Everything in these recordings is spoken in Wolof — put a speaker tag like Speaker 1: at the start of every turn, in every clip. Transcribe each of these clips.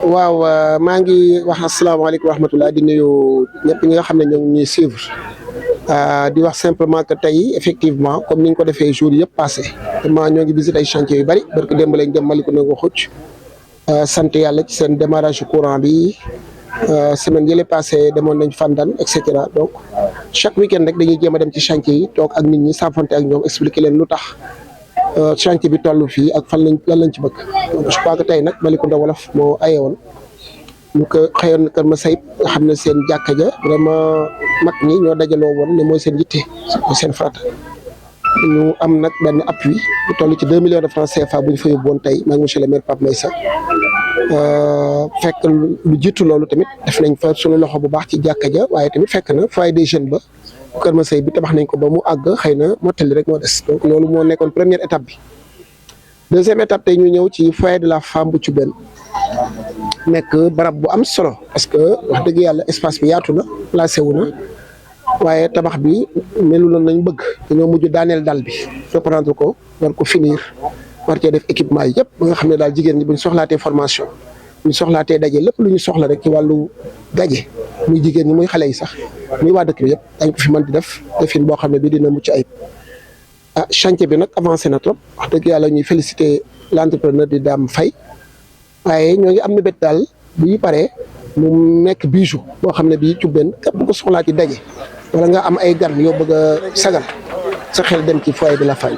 Speaker 1: waaw maa ngi wax asalaamaaleykum wa rahmatulah di nuyu ñëpp ñi nga xam ne ñoo ngi ñuy suivre di wax simplement que tey effectivement comme ni ñu ko defee jour yëpp passé vraiment ñoo ngi visité ay chantiers yu bari barke démb lañ dem Malicounda nga xucc sant yàlla ci seen démarrage courant bi semaine yële passé demoon nañ Fandane et cetera donc chaque week-end rek dañuy jéem a dem ci chantier yi toog ak nit ñi saafonte ak ñoom expliquer leen lu tax chantier bi toll fii ak fan lañ ci bëgg donc je crois que tey nag Malicounda Wolof moo aye woon ñu ko xëyoon Kër Masayib nga xam ne seen jàkka ja vraiment mag ñi ñoo dajaloo woon ne mooy seen yitte seen farata ñu am nag benn appui bu toll ci 2 millions de francs CFA bu ñu fa yóbbu woon tey maag monsieur le maire Pape Maysa fekk lu jiitu loolu tamit def nañ fa suñu loxo bu baax ci jàkka ja waaye tamit fekk na foyer des jeunes ba Kër Masayib bi tabax nañ ko ba mu àgg xëy na mottali rek moo des donc loolu moo nekkoon première étape bi. deuxième étape tey ñu ñëw ci foyer de la femme bu Thioubène nekk barab bu am solo parce que wax dëgg yàlla espace bi yaatu na placé wu na waaye tabax bi melu na nañ bëgg dañoo mujj daaneel dal bi reprendre ko war ko finir war cee def équipement yi yëpp ba nga xam ne daal jigéen ñi buñ soxlaatee formation buñ soxlaatee daje lépp lu ñu soxla rek ci wàllu daje muy jigéen ñi muy xale yi sax muy waa dëkk bi yëpp dañ ko fi mën di def defin boo xam ne bii dina mucc ayib. Chantier bi nag avancé na trop wax dëgg yàlla ñuy féliciter l'entrepreneur di Dame Faye waaye ñoo ngi am na bét daal bu ñu paree mu nekk bijou boo xam ne bii Thioubène képp bu ko soxlaa ci daje wala nga am ay gan yoo bëgg a sagal sa xel dem ci foyer de la femme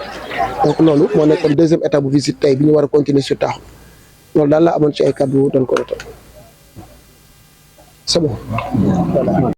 Speaker 1: donc loolu moo nekkoon deuxième étape bu visite tey bi ñu war a continuer sur taaxu loolu daal la amoon ci ay kàddu doon ko rotal c'est bon voilà.